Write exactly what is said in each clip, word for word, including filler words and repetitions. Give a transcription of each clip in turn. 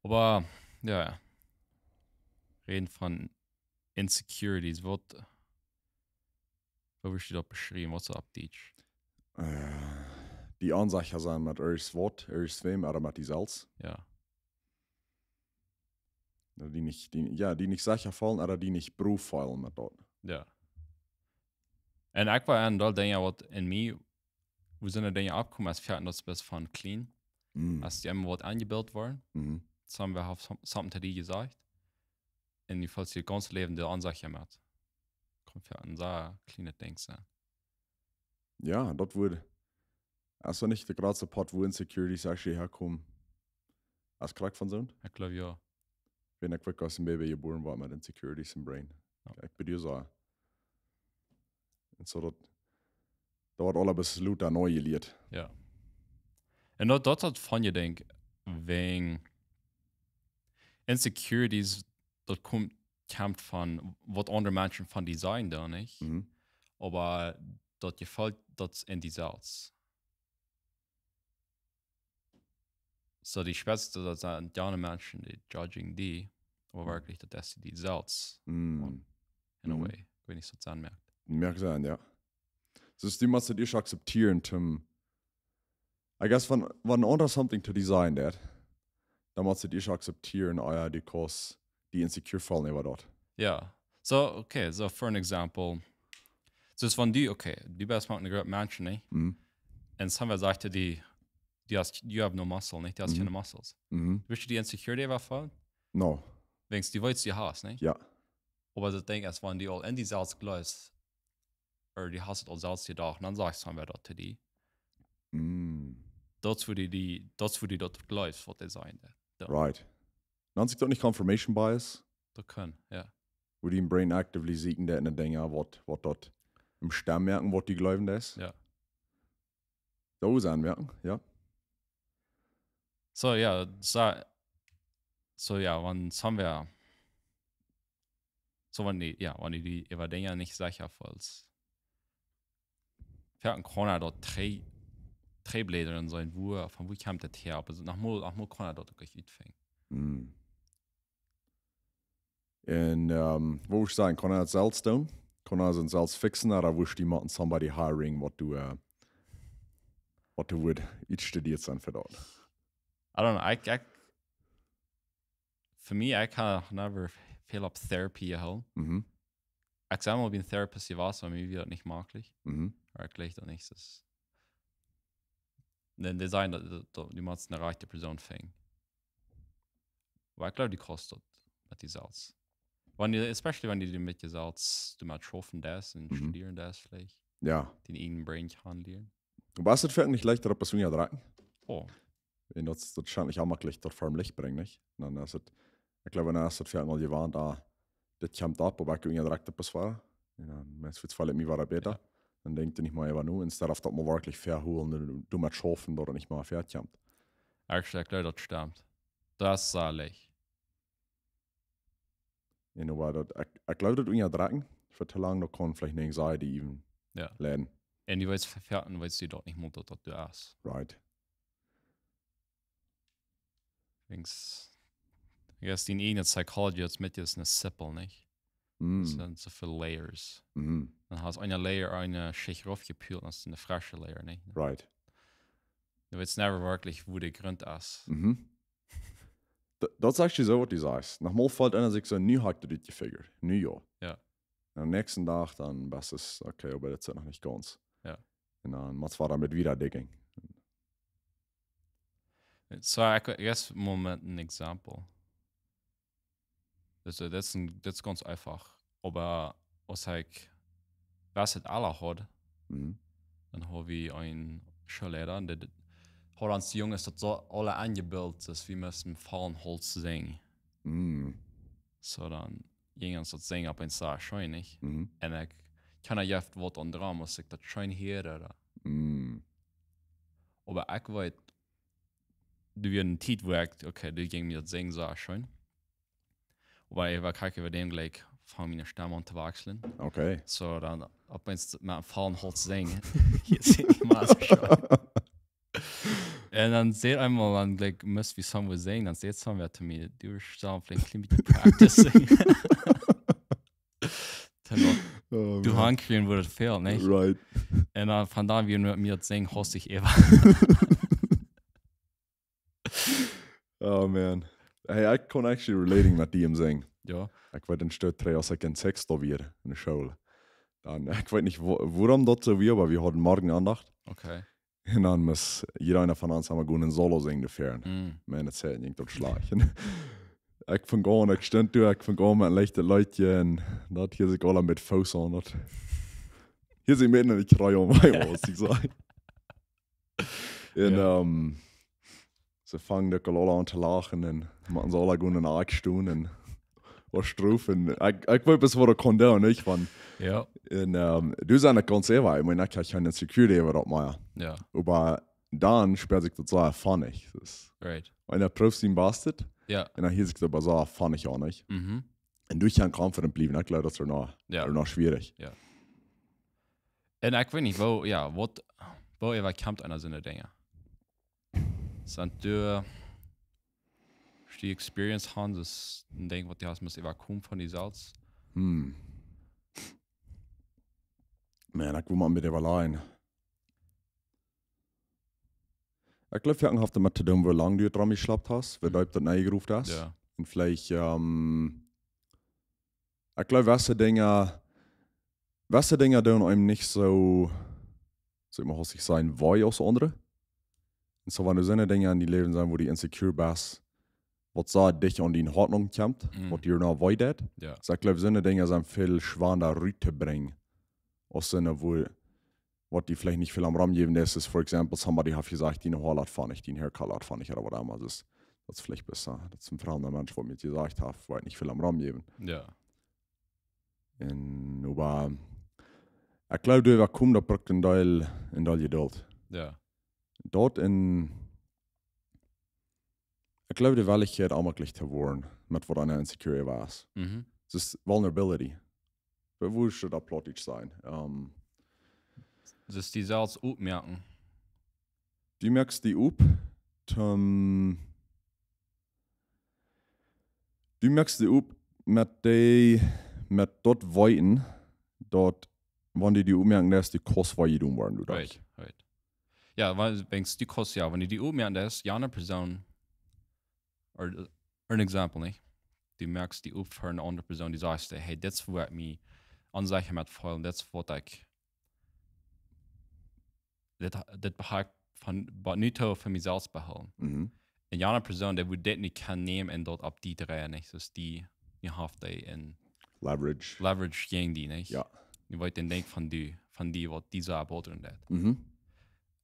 Oba, jo, jo. Räden von Insecurities, waut, woo woat daut beschräwen, waut es daut opp Dietsch? Äh, die onsecha sennen met irjent waut, irjent wäm, ooda met die selfst. Jo. Ooda die nich, die, jo, die nich secha feelen, ooda die nich proof feelen met daut. Jo. Un ekj wia aun daut Dinja waut en mie, woo sent Dinja oppjekomen, aus wie hauden daut best von kjlien, Mm. aus die emma waut aunjebilt worden. Mhm. Somebody haft som-, something to die jesajcht. Un du feelst dien gaunzet Läwen de onsecha met. Kaun fa een sea kjlienet Dinkj sennen. Jo, daut wudd, es daut nich de jratste Poat, wua Insecurities actually häakomen, aus krakjt von soont? Ekj jleew, jo. Wan ekj aus een Baby jebuaren wort met Insecurities em Brain. Jo. Ekj bediet soo. Un soo daut, daut woat aule bes lota neu jelieet. Jo. Un daut, daut es von je Dinkj, wäajen Insecurities, daut kjemt, kjemt von waut aundre Menschen von die sajen, dan nich? Mhm. Oba daut Jefeel, daut es en die selfst. Soo, die spieet, daut sent aundre Menschen, dee judgen die, oba Mhm. werkjlich, daut es die selfst. Mm. In a Mhm. way. Ekj weet nich, waut daut aunmoakt. Moakt sennen, jo. Daut es, du motst daut ieescht akzeptieren, Tim. I guess, wan, wan aundra something to die sajen deit, dan motst daut ieescht akzeptieren, ah jo, du kaust die insecure feelen äwa daut. Jo. Soo, okay, soo, for an example. Soo, wan du, okay, du best met eene Grupp Menschen, nä? Mhm. Un somebody sajcht die, du hast, you have no muscle, nä? Du hast Mhm. kjeene Muscles. Mhm. Woascht du die insecure äwa feelen? No. Wäajen du weetst, du hast, nä? Jo. Oba daut Dinkj es, wan du aul en die selfst jleefst, ooda du hast et aul selfst jedocht, dan sajcht somebody daut to die. Mm. Daut es woo du die, daut es woo du daut jleefst, waut dee sajen. Jo. Right. Nant sikj daut nich confirmation bias? Daut kaun, jo. Wua dien Brain actively sieekjen deit no Dinja, waut, waut daut em Stemm moaken, waut du jleewen deist? Jo. Daut es aunmoaken, jo. Soo, jo, soo, soo, jo, wan somebody, soo, wan du, jo, wan du die äwa Dinja nich secha feelst. Jo, un kaun hee daut dree, dree Bläda sennen, wua, von wua kjemt daut häa? Oba noch mol, noch mol kaun hee daut uk nich utfinjen. Mm. Un, ähm, waut wurscht du sajen, kaun hee daut selfst doonen? Kaun hee daut selfst fixen, ooda wurscht du motten somebody hiring, waut du, äh, waut du wudd utstudieet sennen fa daut? I don't know, ekj, ekj, fa mie, ekj hab never väl opp therapy jehoolen. Mhm. Ekj sie mol bie een Therapist jewast, oba mie wia daut nich mäajlich. Mhm. Werkjlich daut nich, es, dan dee sajen daut, daut, daut du motst eene rajchte Persoon finjen. Oba ekj jleew, du kaust daut met die selfst. Wan du, especially wan du met die selfst, du motst schaufen deist un Mhm. studieren deist veleicht. Jo. Dien eejnen Brain kjanen lieren. Oba es daut werkjlich nich leicht, daut opp Persoonen to drekjen? Oh, Un daut, daut schient nich emma leicht, daut ver daut Licht brinjen, nich? Dan es et, ekj jleew, dan es et fa aul jewant, ah, dit kjemt opp, oba ekj unjadrekj daut bes wada. Un dan, mens et veleicht mie wada bäta. Jo. Dan denkjst du nich mea äwa no, instead of daut mol werkjlich vehoolen un doamet schaufen, daut et nich mea vekjemt. Actually, ekj jleew, daut stemt. Daut es sea leicht. Un oba daut, ekj, ekj jleew, daut unjadrekjen, fa too lang, daut kaun veleicht ne anxiety even Jo. leiden. Un du weetst, fa, fa, un weetst du daut nich mol, daut, daut du hast. Right. Denkjst, I guess, dien eejne Psychology es met, es een Sippel, nich? Mm. Daut sent soo väl Layers. Mhm. Dan hast eene Layer, eene Schicht raufjepult, dan es et eene fresche Layer, nich? Right. Du weetst never werkjlich, wua de Grunt es. Mhm. D-, daut sajchst du soo, waut du sajchst. Noch mol felt eena sikj soo, nu hab ekj daut utjefigurt. Nu jo. Jo. Un aum näakjsten Dach dan best du, okay, oba daut es noch nich gaunz. Jo. Un dan motst wada met wada digging. So, I gu-, I guess, Moment, een Example. Daut, daut es een, daut es gaunz eefach. Oba aus ekj, waut et aula haud, Mhm. dan haud wie een Schoolleida, un dee, dee haud ons Junges daut soo aula aunjebilt, daut wie musten Faulenholz sinjen. Mhm. So, dan jinkj ons daut Sinjen opp eemol sea scheen, nich? Mhm. Un ekj kaun je waut aun dran, aus ekj daut scheen hieed, ooda. Mhm. Oba ekj weet, doa wia eene Tiet, wua ekj, okay, doa jinkj mie daut Sinjen sea scheen. Oba ekj wia, kjikj, ekj wia dan jlikj von miene Stemm aun to wajchslen. Okay. So, dan opp eemol met een Faulenholz sinjen. Hieet sikj nich mea soo scheen. Un dan säd eemol, dan, like, must wie somewhere singen, dan säd somebody to me, du stalst veleicht een kjlien bät practicing. Tenno, oh, du man. Hankjrieen wudd et fäl, nich? Right. Un dan von doa wia mie daut Singen hastich äwa. Oh man. Hey, ekj kaun actually relating met dee em Singen. Jo. Ekj weet een Stoot trigj, aus ekj en Sexto wia en de School. Dan, ekj weet nich, wo-, wuarom daut soo wia, oba wie hauden Morjenandacht. Okay. Un dan must jieda eena von ons emol gonen een Solo singen doafäa. Mm. Man, daut säd ekj daut schlajcht. Ekj funk aun, ekj stunt doa, ekj funk aun met een lichtet Leet un daut hia sikj aula met Foos aun. Daut hia sikj met een Kjrei aun, woo ekj saj. Un, jo, ähm, see fungen uk aul aula aun to lachen un motten see aula gonen en de Akj stonen un waut Strof. Un ekj, ekj weet, waut ekj kaun doonen, nich? Von, jo. Un, ähm, du sest ekj gaunz äwa, ekj meen, ekj hab kjeene Insecurity äwa daut mea. Jo. Oba dan spält sikj daut soo funny. Daut es, right, wan du proowst dien Bastet, jo, un dan hia sikj daut soo funny aun, nich? Mhm. Un du kaust confident bliewen, ekj jleew, daut es noch, jo, noch schwierig. Jo. Un ekj weet nich, woo, jo, waut, woo äwa kjemt eena soone Dinja? Sent du, die Experience haben, daut es een Dinkj, waut du hast must äwakomen von die selfst? Hmm. Man, ekj wudd mau met äwalieejen. Ekj jleew, daut haft doamet to doonen, woo lang du doamet jeschlopen hast, woo, mhm, deep daut nenjegroovt es. Jo. Un veleicht, ähm, ekj jleew, waut fa Dinja, waut fa Dinja doonen eenem nich soo, saj ekj mau, aus ekj saj, wee aus aundre. Un soo, wan doa soone Dinja en dien Läwen sent, wua du insecure best, waut soo dicht aun diene Hoat aunkomt, mhm, waut die noch wee deit. Jo. Soo, ekj jleew, soone Dinja sent väl schwanda rut to brinjen. Aus soone, wua, waut die veleicht nich väl aum Rum jäwen, daut es, for example, somebody haft jesajcht, diene Hoa lat funny, diene haircut lat funny, ooda waut emma. Daut es, daut es veleicht bäta. Daut es een framda Mensch, waut mie daut jesajcht haft, wua ekj nich väl aum Rum jäwen. Jo. Un, oba, ekj jleew, doa wua ekj kom, daut brukt een Deel, een Deel Jeduld. Jo. Daut un, ekj jleew, de Wellichkjeit aunmoaklich to woaren, met waut eena insecure äwa es. Mhm. Daut es vulnerability. Woo, woo wudd daut opp Plautdietsch sennen? Ähm, daut die selfst opmoaken. Du moakst die op, toom, du moakst die op met dee, met daut Weeten, daut, wan du die opmoakst, daut du kaust wee jedonen woaren, du. Right, right. Jo, wan, wan du kaust, jo, wan du die opmoakst, daut es, jo, eene Persoon, or, or an example, nich? Du moakst die op fa eene aundre Persoon, du sajchst, hey, dit es, wua ekj mie onsecha met feel, dit es, waut ekj, dit, dit hab ekj von, bat nu too fa mie selfst behoolen. Mhm. Un dee aundre Persoon, dee wudd dit nich kjennen nämen un daut opp die dreien, nich? Daut es die, dee haft dee en leverage. Leverage jäajen die, nich? Jo. Dee weet dän Dinkj von die, von die, waut dee soo botheren deit. Mhm.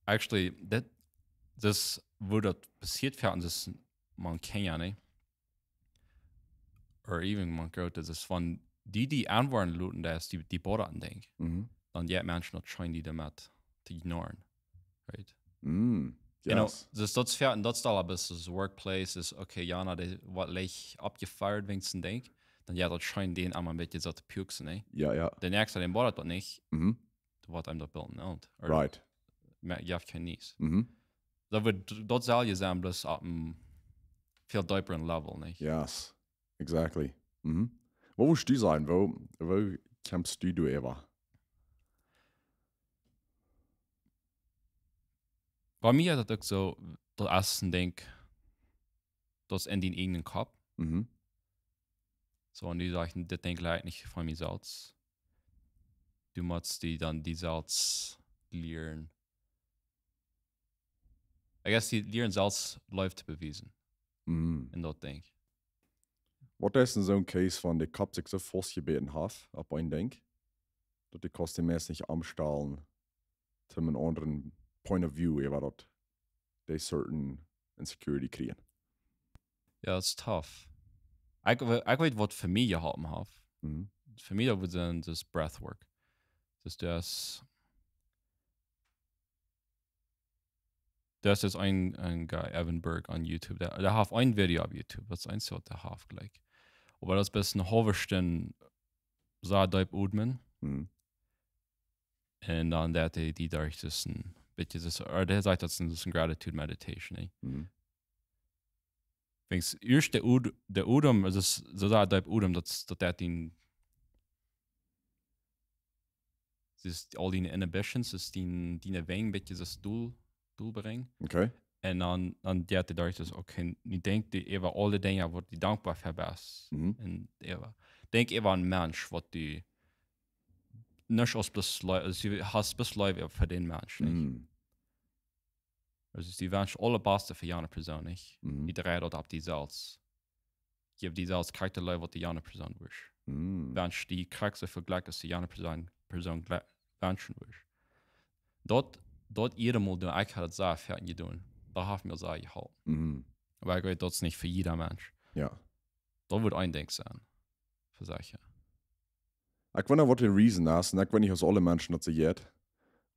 Actually, daut, daut, wua daut passieet, fa ons es, maun kaun jo nich, or even maun jroot, daut es, wan die die aunwoaren loten, daut es die, die bothert een Dinkj. Mhm. Dan jeit Menschen daut scheen, die doamet to ignoren. Right? Mm, you know, yes. Daut, daut es fa, daut es aul een bät, daut workplace es, okay, jo, na, dee woat leicht oppjefeiert wäajen soon Dinkj. Dan jeit daut scheen, dän emma een bät soo to puksen, nä? Jo, jo. De näakjste, dän bothert daut nich. Mhm. Daut woat eenem daut Bilt nich aun. Right. Jeft kjeen Niees. Mhm. Daut wudd, daut saul je sennen, bloos opp een väl deepren Level, nich? Yes, exactly. Mhm. Wua wurscht du sennen? Wua, wua kjemst du doa äwa? Bie mie es daut uk soo, daut es een Dinkj, daut es en dienen eejnen Kopp. Mhm. Soo, un du sajchst, dit Dinkj lea ekj nich von mie selfst. Du motst die dan die selfst lieren. I guess, die lieren selfst Leew to bewiesen. Mhm. En daut Dinkj. Waut es en soon Case, wan de Kopp sikj soo faustjebäten haft opp een Dinkj, daut du kaust dän meist nich aunstalen, toom een aundren point of view äwa daut, dee certain insecurity kjrieen? Jo, daut es tough. Ekj, ekj weet, waut fa mie jeholpen haft. Mhm. Fa mie, daut wudd sennen, daut es breathwork. Daut es, daut es een, een guy, Evan Berg, opp YouTube. Dee, dee haft een Video opp YouTube. Daut es eent, waut dee haft jlikj. Oba daut es best eene haulwe Stund soo deep odmen. Mhm. Un dan daut dee, dee derch disen Bät daut es, ooda dee sajcht, daut es een, daut es een gratitude meditation, nä? Mhm. Wäajens ieescht de Od-, de Odem, aulsoo, soo daut deep Odem, daut, daut deit dien, daut aul diene inhibitions, daut dien, diene Wenj bät daut dol, dol brinjen. Okay. Un dan, dan deit dee doa daut, okay, nu denkj dee äwa aule Dinja, waut du dankboa fa best. Mhm. Un äwa, denkj äwa een Mensch, waut du nich aus bloos Leu-, aulsoo du hast bloos Leew fa dän Mensch, nä? Mhm. Aulsoo du wenschst daut aulabaste fa jane Persoon, nä? Mhm. Du dreist daut opp die selfst. Jeff die selfst krakjt de Leew, waut du jane Persoon wurscht. Mhm. Wenschst die krakjt soo väl Glück, aus du jane Persoon, Persoon gle-, wenschen wurscht. Daut, daut jiedet Mol, daut ekj haud daut sea foaken jedonen. Daut haft mie sea jeholpen. Mhm. Oba ekj weet, daut es nich fa jieda Mensch. Jo. Daut wudd een Dinkj sennen. Fa secha. Ekj weet nich, waut de reason es, un ekj weet nich, aus aule Menschen daut soo jeit.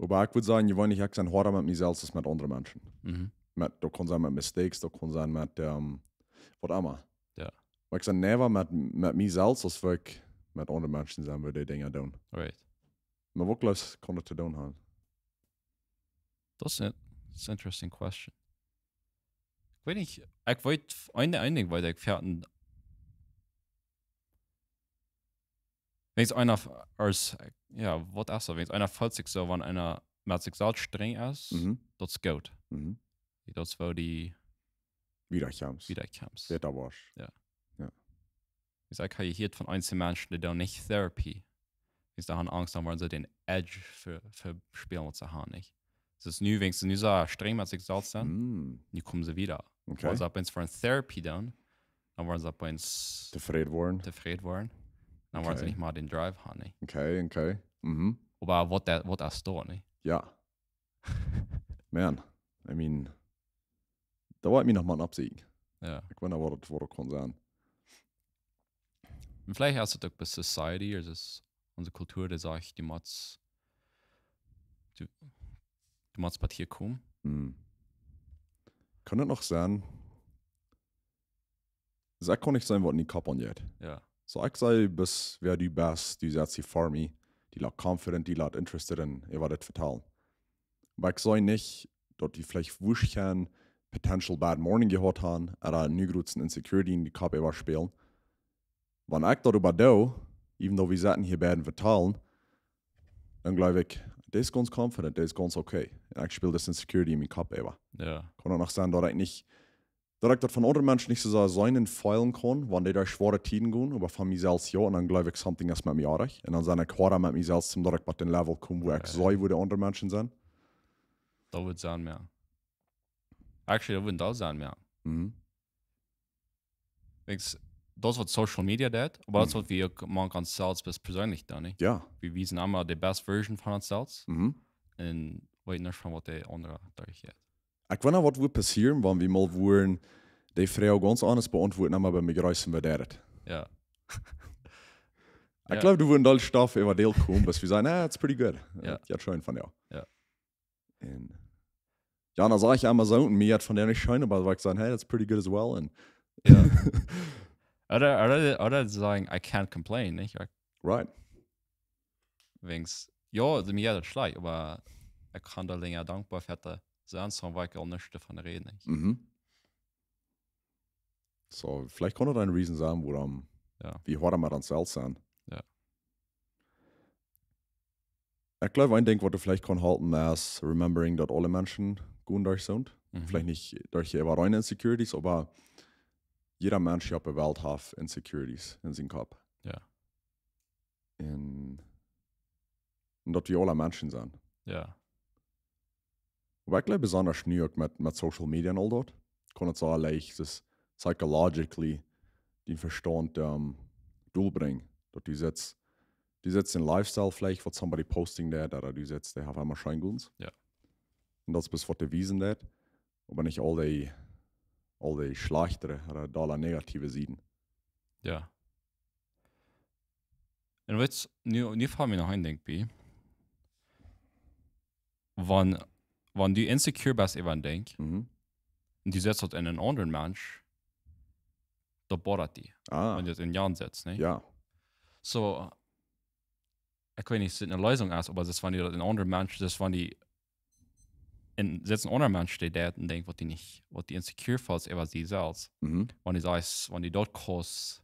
Oba ekj wudd sajen, jeweenlich, ekj sie hoada met mie selfst aus met aundre Menschen. Mhm. Met, daut kaun sennen met mistakes, daut kaun sennen met, ehm, waut emma. Jo. Oba ekj sie never met, met mie selfst, aus woo ekj met aundre Menschen sie, woo dee Dinja doonen. Right. Oba waut jleefst, kaun daut to doonen haben? Daut es een, daut es een interesting question. Ekj weet nich, ekj weet, een, een Dinkj weet ekj, wäajens, wäajens eena f-, aus, jo, waut es daut? Wäajens eena feelt sikj soo, wan eena met sikj selfst strenj es, mhm, daut es goot. Mhm. Daut es woo du wieda kjemst. Wieda kjemst. Bäta woascht. Jo. Jo. Ekj hab jehieet von eenje Menschen, dee doonen nich Therapy. Wiels dee haben Angst, dan woaren see dän Edge ve-, vespälen, waut see haben, nich? Daut es nu, wan see nu soo strenj met sikj selfst sent, mm, nu komen see wieda. Okay. Wan see opp eemol fa een Therapy doonen, dan woaren see opp eemol tofräd woaren. Tofräd woaren. Dan woaren see, okay, nich mea dän Drive haben, nich? Okay, okay. Mhm. Oba waut dee, waut es daut, nich? Jo. Man, I mean, doa woa ekj mie noch mol oppseakjen. Jo. Ekj weet nich, waut daut, waut daut kaun sennen. Un veleicht es daut uk bie society, aulsoo onse Kultua, dee sajcht, du motst, du, du motst waut hia komen. Hm. Kaun daut noch sennen? Soo, ekj kaun nich seenen, waut en dien Kopp aunjeit. Jo. Soo, ekj see, best wäa du best, du setst die fa mie, du latst confident, du latst interested en, waut ekj vetalen. Oba ekj see nich, daut du veleicht wurscht kjennen potential bad morning jehaut haben, ooda nu grooten insecurity en dien Kopp äwaspälen. Wan ekj daut äwa doo, even though wie setten hia beid vetalen, dan jleew ekj, dee es gaunz confident, dee es gaunz okay. Un ekj späl dise insecurity en mien Kopp äwa. Jo. Kaun daut noch sennen, daut ekj nich, daut ekj daut von aundre Menschen nich soo sea seenen un feelen kaun, wan dee derch schwoare Tieden gonen, oba von mie selfst jo, un dan jleew ekj, something es met mie oajch. Un dan sie ekj hoada met mie selfst, om daut ekj bie dän Level kom, wua ekj, okay, see, wua de aundre Menschen sent. Daut wudd sennen, jo. Actually, daut wudd daut sennen, jo. Mhm. Wäajens, daut es waut Social Media deit, oba daut es, mhm, waut wie uk mank ons selfst best perseenlich doonen, nich? Jo. Wie wiesen emma de best Version von ons selfst. Mhm. Un weeten nich von waut de aundre derchjeit. Ekj weet nich, waut wudd passieren, wan wie mol wudden dee Froag gaunz aundasch beauntwuaden, emma bie mie jreessen, woo deit et? Jo. Ekj, jo, jleew, doa wudden doll Stoff äwa deel komen, bat wie sajen, "Ah, it's pretty good." Jo. Jo, scheen von jo. Jo. Un jo, dan saj ekj emma soo, un mie jeit von dee nich scheen, oba ekj saj, "Hey, that's pretty good as well." Un jo. Ooda, ooda, ooda sajen, "I can't complain," nich? Ekj, right. Wäajens, jo, mie jeit et schlajcht, oba ekj kaun doa lenja dankboa fa sennen, soo waut ekj aul nich doavon räd, nich? Mhm. Soo, veleicht kaun daut een reason sennen, wuarom, jo, wie hoada met ons selfst sent. Jo. Ekj jleew, een Dinkj, waut veleicht kaun halpen, es remembering, daut aule Menschen gonen derch soont. Mhm. Veleicht nich derch äare ieejne Insecurities, oba jieda Mensch opp de Welt haft Insecurities en sienen Kopp. Jo. Un, un daut wie aule Menschen sent. Jo. Oba ekj jleew, besonda nu uk met, met Social Media un aul daut, kaun et soo leicht, daut psychologically dän Vestaunt, ehm, dol brinjen. Daut du sitst, du sitst en Lifestyle veleicht, waut somebody posting deit, ooda du sitst, dee haben emma scheen goons. Jo. Un daut es waut dee wiesen deit, oba nich aul dee, aul dee schlajchtere ooda dolla negative Sieden. Jo. Un weetst, nu, nu felt mie noch een Dinkj bie. Wan, wan du insecure best äwa een Dinkj, mhm, un du setst daut en een aundren Mensch, daut bothert die. Ah. Wan du daut en Jan setst, nä? Jo. Soo, ekj weet nich, aus et eene Leesunk es, oba daut es, wan du daut en een aundren Mensch, daut es, wan du, un sitzt een aundra Mensch, dee deit un denkjt, waut dee nich, waut dee insecure feelt äwa sikj selfst. Mhm. Wan dee sajcht, wan dee daut kaust,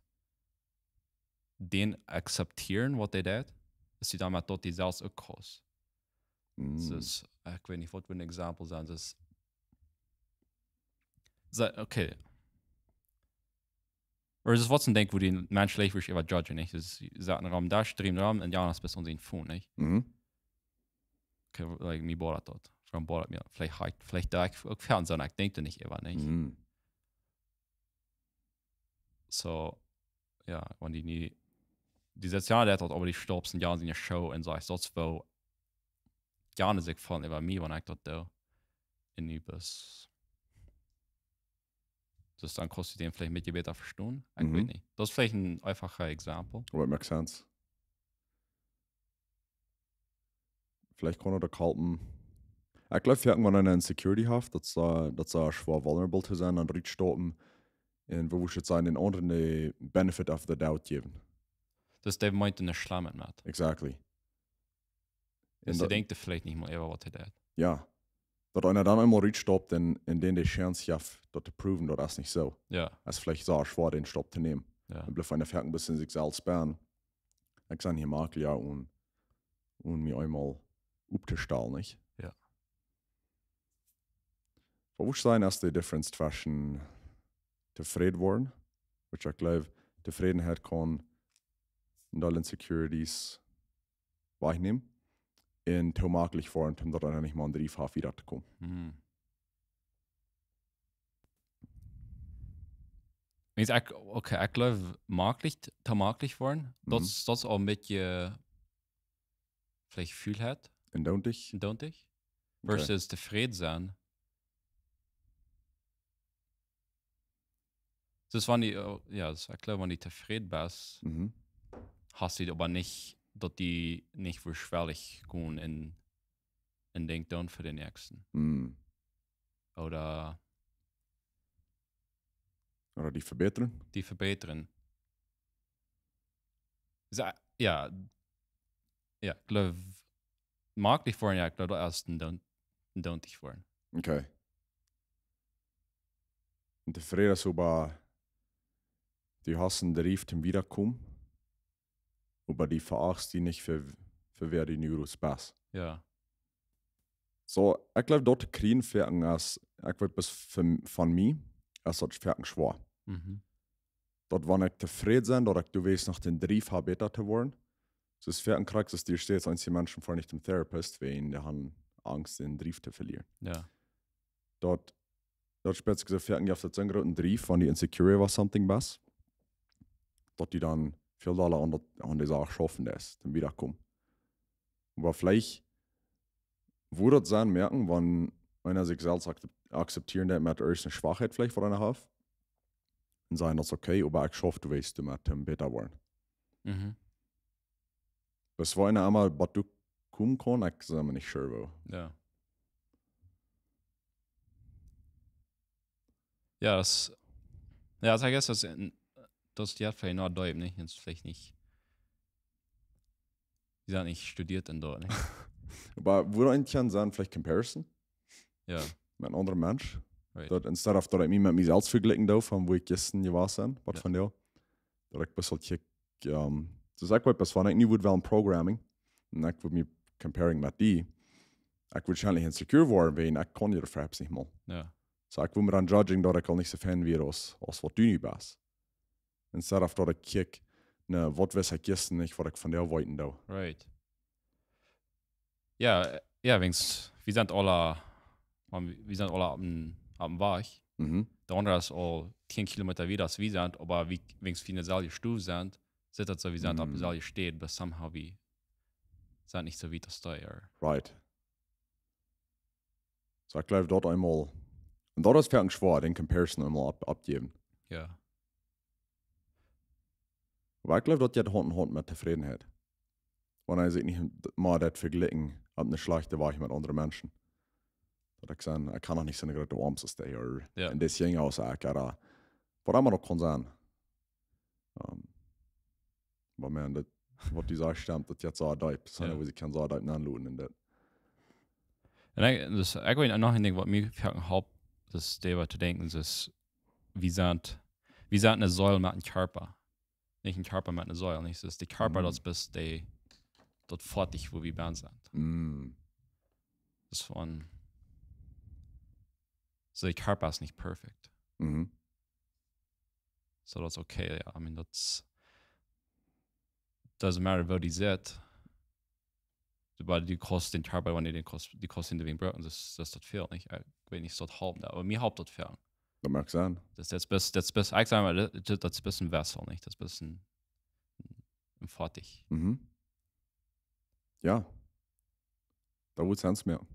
dän akzeptieren, waut dee deit, es dee dan met daut dee selfst uk kaust. Mhm. Dus, ekj weet nich, waut een Example sennen. Dus, so, okay. Ooda es waut een Dinkj, wua dee Mensch leicht wurscht äwa judgen, nich? Dus, see saten rom, doa streamen rom un Janis best aun sien Phone, nich? Mhm. Okay, like, mie bothert daut. Warum bothert mie daut? Veleicht ha ekj, veleicht doo ekj uk Fernsehen, ekj denkj doa nich äwa, nich? Mhm. So, jo, wan dee nich, dee sitzt jo, dee haft daut äwa dee Stops un Janis siene Show un sajcht, daut es woo Janis sikj feelt äwa mie, wan ekj daut doo. Un nu best. Dus dan kaust du dän veleicht een bät bäta vestonen. Ekj Mhm. weet nich. Daut es veleicht een eefachet Example. But it makes sense. Veleicht kaun daut uk halpen. Ekj jleew, jo, wan eena insecurity haft, daut es, daut es schwoa vulnerable to sennen un rutstoppen. Un woo wudd ekj sajen, dän aundren de benefit of the doubt jäwen. Dus dee meent nuscht Schlemmet met. Exactly. Dus un dee daut denkjt veleicht nich mol äwa waut hee deit. Jo. Daut eena dan eemol rutstoppt un, un dän de Chance jeft, daut to proven, daut es nich soo. Jo. Es veleicht soo schwoa, dän Stap to nämen. Jo. Dan blift eena foaken een bät sikj selfst bie. Ekj sie hia Maklia, jo, un, un mie eemol opptostalen, nich? Jo. Waut wudd ekj sajen, es de difference tweschen tofräd woaren, which ekj jleew, Tofrädenheit kaun een Deel insecurities wajchnämen, un too maklich woaren, om doa dan nich mea een Drief haft, wieda to komen. Mhm. Means ekj, okay, ekj jleew, maklich, too maklich woaren, Mhm. daut es, daut es aul een bät veleicht Fuulheit. Un doontig? Un doontig. Okay. Versus tofräd sennen. Dus wan dee, äh, jo, dus ekj jleew, wan dee tofräd best, Mhm. hast du oba nich, daut dee nich wurscht schwellich gonen un, un Dinkj doonen fa dän Näakjsten. Mhm. Ooda Ooda dee vebätren? Dee vebätren. So, jo, jo, ekj jleew, maklich woaren, jo, ekj jleew, daut es een doon-, een doontig woaren. Okay. Un tofräd es oba, du hast een Drief toom wiedakomen, oba dee veacht dee nich fa, fa wäa dee nu rut best. Jo. So, ekj jleew, daut to kjrieen foaken es, ekj weet, bie, fa, fa mie es daut foaken schwoa. Mhm. Daut wan ekj tofräd sie, daut ekj doawäajen noch dän Drief hab, bäta to woaren. Soo es foaken krakjt, aus du sajchst, eenje Menschen foaren nich toom Therapist, wiels dee haben Angst, dän Drief to velieren. Jo. Daut, daut spält sikj soo foaken, jeft daut soon grooten Drief, wan du insecure äwa something best, daut du dan väl dolla aun daut, aun de Sach schaufen deist, toom wiedakomen. Oba veleicht wudd daut sennen, moakjen, wan eena sikj selfst akzep-, akzeptieren deit met irjent eene Schwakheit veleicht, waut eena haft, un sajen, daut es okay, oba ekj schauf doawäajen met, om bäta woaren. Mhm. Bat wan eena emol bat doa komen kaun, ekj sie mie nich sure woo. Jo. Jo, daut, jo, daut, I guess, daut es een, daut es jo veleicht noch deep, nich? Daut es veleicht nich, dee sent nich studieet en daut, nich? Oba wudd eena kjennen sajen, veleicht comparison? Jo. Met een aundren Mensch. Right. Daut instead of daut ekj mie met mie selfst vejlikjen doo, von woo ekj jistren jewast sie, waut Jo. von die, daut ekj best kjikj, ähm, dus ekj weet best, wan ekj nu wudd wellen programming, un ekj wudd mie comparing met die, ekj wudd woarschienlich insecure woaren, wiels ekj kaun die perhaps nich mol. Jo. So ekj wudd mie dan judgen, daut ekj aul nich soo fein wia aus, aus waut du nu best. Instead of daut ekj kjikj, nä, waut wist ekj jistren nich, waut ekj vondoag weeten doo. Right. Jo, jo, wiels, wie sent aula, wie, wie sent aula opp een, opp een Wajch. Mhm. De aundra es aul tieen Kilometa wieda aus wie sent, oba wie, wiels wie en deselwje Stow sent, sitt daut soo, wie sent opp Mhm. deselwje Städ, but somehow wie sent nich soo wiet aus dee, or Right. So, ekj jleew daut eemol, un daut es foaken schwoa, dän comparison eemol opp-, oppjäwen. Jo. Oba ekj jleew, daut jeit Haunt en Haunt met Tofrädenheit. Wan eena sikj nich mea daut vejlikjen opp eene schlajchte Wajch met aundre Menschen. Daut ekj saj, ekj kaun noch nich soon grooten Wamses dee, or Jo. en dit Jinja aus ekj, ooda waut emma daut kaun sennen. Ähm, oba Maun, daut, waut du sajchst, stemt, daut jeit soo deep. Soo Jo. woo ekj kaun soo deep nenloten en daut. Un ekj, dus, ekj weet noch een Dinkj, waut mie foaken halpt, daut es doaräwa to denkjen, es, wie sent, wie sent eene Seel met een Kjarpa. Nich een Kjarpa met eene Seel, nich? Dus de Kjarpa, daut es bloos de, daut Foatich, wua wie bie sent. Mm. Dus von, so de Kjarpa es nich perfect. Mhm. So that's okay, yeah. I mean, that's, doesn't matter woo dee sitt. Oba du kaust dän Kjarpa, wan du dän kaust, du kaust dän doawäajen brucken, daut, daut es daut väl, nich? Ekj weet nich, daut halpt daut, oba mie halpt daut väl. Daut mag sennen. Daut, daut es, daut es, ekj saj mol, daut, daut es een Wessel, nich? Daut es een, een Foatich. Mhm. Jo. Daut wudd sense moaken.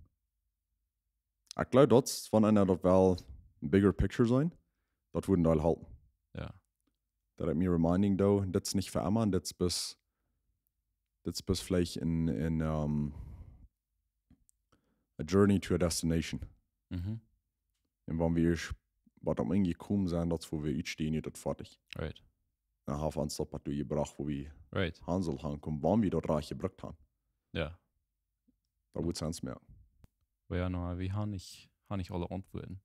Ekj jleew, daut es, wan eena daut well een bigger picture seenen, daut wudd een Deel halpen. Jo. Daut ekj mie reminding doo, dit es nich fa emma, dit es bloos, dit es bloos veleicht een, een, ähm, a journey to a destination. Mhm. Un wan wie ieescht waut aum Enj jekomen sent, daut es wua wie utstonen, daut Foatich. Right. Dan haft ons daut waut doa jebrocht, wua wie Right. han sullen aunkomen, wan wie daut rajcht jebrukt haben. Jo. Daut wudd sense moaken. Oba jo, no, wie haben nich, haben nich aule Auntwuaten.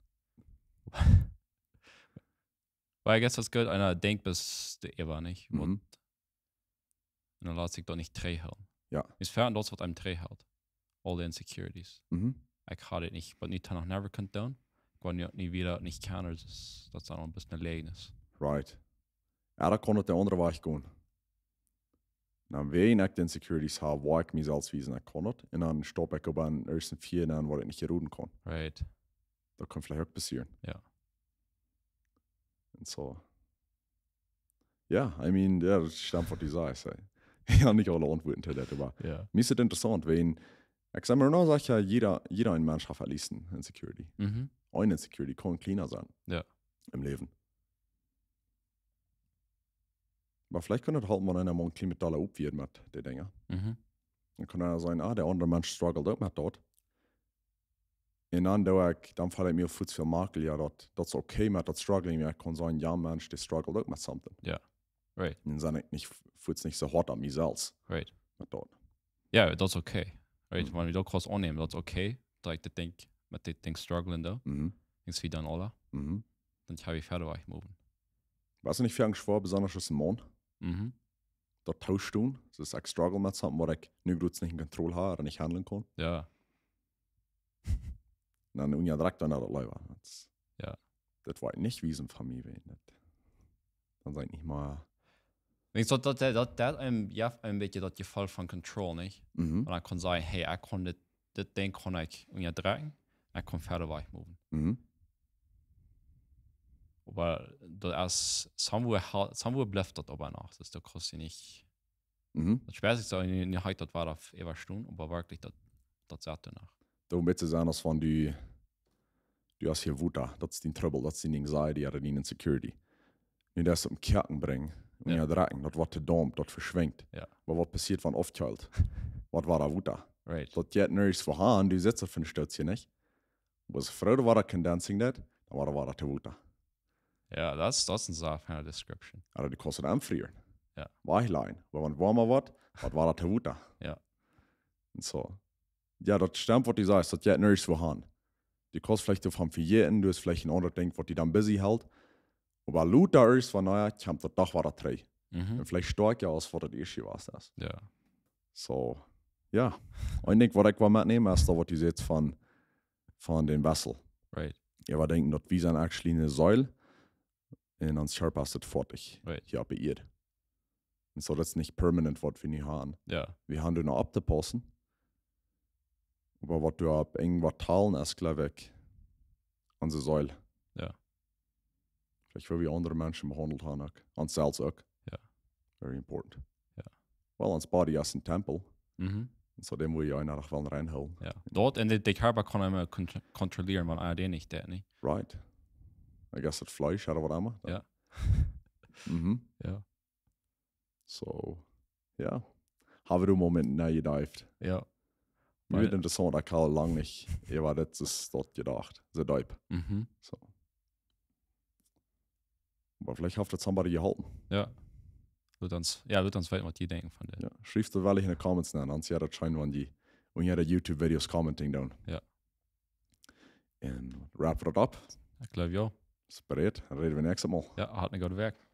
Oba I guess daut es goot, eena denkjt bloos doaräwa, nich? Waut, Mhm. un dan lat sikj daut nich trigjhoolen. Jo. Es foaken daut, waut eenem trigjhelt. All the insecurities. Mhm. Ekj haud et nich, waut nich, noch never kunt doonen. Ekj wudd nich, nich wada nich kjennen, daut es, daut es dan een bät een Läajes. Right. Jo, dan kaun et de aundre Wajch gonen. Dan, wan ekj de insecurities hab, woa ekj mie selfst wiesen, ekj kaun et. Un dan stap ekj opp een ieeschten Fia aun, waut ekj nich jeroden kaun. Right. Daut kaun veleicht uk passieren. Jo. Un so. Jo, I mean, jo, daut stemt, waut du sajst, ey. Jo, nich aule Auntwuaten to daut, oba Jo. mie es et interessaunt, wan, ekj saj mol, no, saj ekj, jo, jieda, jieda een Mensch haft at least een insecurity. Mhm. Een insecurity kaun kjliena sennen. Jo. Em Läwen. Oba veleicht kaun et halpen, wan eena mol een kjlien bät dolla oppwieet met dee Dinja. Mhm. Dan kaun eena sajen, ah, de aundre Mensch struggelt uk met daut. Un dan doo ekj, dan feel ekj mie fuaz väl maklicha, daut, daut es okay met daut struggling, jo, ekj kaun sajen, jo, Mensch, dee struggelt uk met something. Jo. Right. Un dan sie ekj nich, fuaz nich soo hoat aun mie selfst Right. met daut. Jo, daut es okay. Right. Mhm. Wan wie daut krakjt aunnämen, daut es okay, daut ekj dit Dinkj, met dit Dinkj strugglen doo. Mhm. Denkst wie dan aule? Mhm. Dan kjenn wie wieda wajch moven. Oba es et nich väl schwoa, besonda aus een Maun, Mhm. daut to doonen? Daut ekj struggle met something, waut ekj nu bloos nich enn Kontroll hab un nich handlen kaun. Jo. Dan unjadrekjt dan daut leewa. Daut es, Jo. daut woat nich wiesen von mie, wan daut, dan sie ekj nich mea. Denkst du, daut, daut, daut, daut, ähm, jo, een bät daut Jefeel von control, nich? Mhm. Un dan kaun sajen, hey, ekj kaun dit, dit Dinkj kaun ekj unjadrekjen, ekj kaun wieda wajch moven. Mhm. Oba daut es, somewhere, ha-, somewhere blift daut oba noch. Dus daut kaust du nich, Mhm. daut spieet sikj soo, nich, nich daut woat opp äwa stonen, oba werkjlich daut, daut sat doa noch. Daut wudd sense, aus wan du, du hast hia Wota, daut es dien Trubbel, daut es dien anxiety, ooda dien insecurity. Nu daut opp Kjäakjen brinjen, un Jo. Unjadrekjen, daut woat to Daump, daut veschwinjt. Jo. Oba waut passieet, wan oppkjeelt? Waut woat daut Wota? Right. Daut jeit nirjens wua han, du sitst opp een Stooltje, nich? Oba soo froh daut Wota condensing deit, dan woat daut Wota to Wota. Jo, daut es, daut es een Sach von de Description. Ooda du kaust et aunfrieren. Jo. Wajchlajen. Oba wan et woam woat, woat daut Wota to Wota. Jo. Un soo. Jo, daut stemt, waut du sajst, daut jeit nirjens wua han. Du kaust veleicht doavon vejäten, du hast veleicht een aundret Dinkj, waut die dan busy helt. Oba lota es, wan, na jo, kjemt daut doch wada trigj. Mhm. Un veleicht stoakja aus waut daut ieescht wia. Jo. Soo, jo. Een Dinkj, waut ekj well metnämen, es daut, waut du sajchst von, von dän Wessel. Right. Jo, wie denkjen, daut wie sent actually eene Seel un ons Kjarpa es daut Foatich. Right. Hia opp de Ieed. Un soo, daut es nich permanent, waut wie nu han. Jo. Wie han doa noch opptopaussen. Oba waut doa opp Enj woat talen es, jleew ekj, onse Seel. Jo. Veleicht, woo wie aundre Menschen behaundelt han uk. Ons selfst uk. Jo. Very important. Jo. Well, ons body es een Tempel. Mhm. Un soo, dän mott eena uk wel reinhoolen. Jo. Daut un de, de Kjarpa kaun eena contr-, kontrollieren, wan eena dän nich deit, nich? Right. I guess daut Fleesch, ooda waut emma. Jo. Mhm. Jo. Soo, jo. Haben wie doa Momenten nojedived. Jo. Mie wudd interessaunt, ekj haud lang nich, jo, waut daut es, daut jedocht. Soo deep. Mhm. Soo. Oba veleicht haft daut somebody jeholpen. Jo. Lot ons, jo, lot ons weeten, waut jie denkjen von dit. Jo. Schrieft daut wellich enne Comments aun, dan sie daut scheen, wan dee unja de YouTube-Videos commenting doonen. Jo. Un wrap it up. Ekj jleew jo. Spread. Dan räden wie näakjstet Mol. Jo, haud ne goode Wäakj.